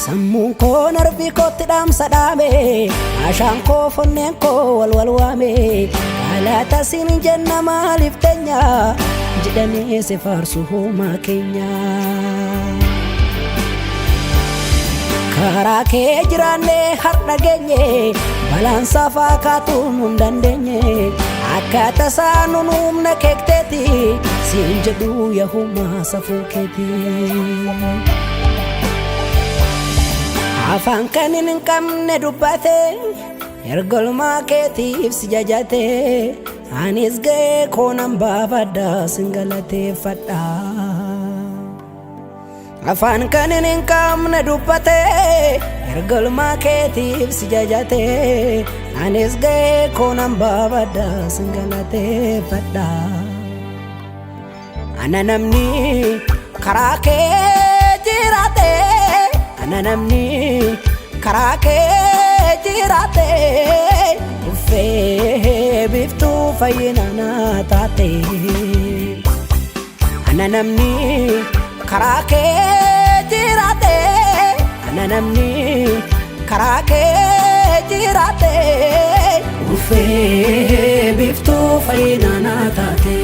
Sammuun koo narbii kootti dhaamsa dhaame, ashaan koo fonneen koo wal wal waame. Galata siin jenna maaliif teenya jedhanii si faarsu uumaa keenya. Karaa kee jiraannee har'a geenye, balaan safaa kaatuu nun dandeenye. Akka tasaa nun humna keekteeti, siin jedhu yahumaa safuu keeti. Afaan kan hin qabne dubbate, ergolmaa keetiif si jajate. Anis ga'ee koo nan baafadha, sin galateeffadha. Afaan kan hin qabne dubbate, ergolmaa keetiif si jajate. Anis ga'ee koo nan baafadha, sin galateeffadha. Ana namni karaa kee jiraate, ana namni karaa kee jiraate, uffee biiftuu fayyina naa taate. Ana namni karaa kee jiraate, ana namni karaa kee jiraate, uffee biiftuu fayyina naa taate.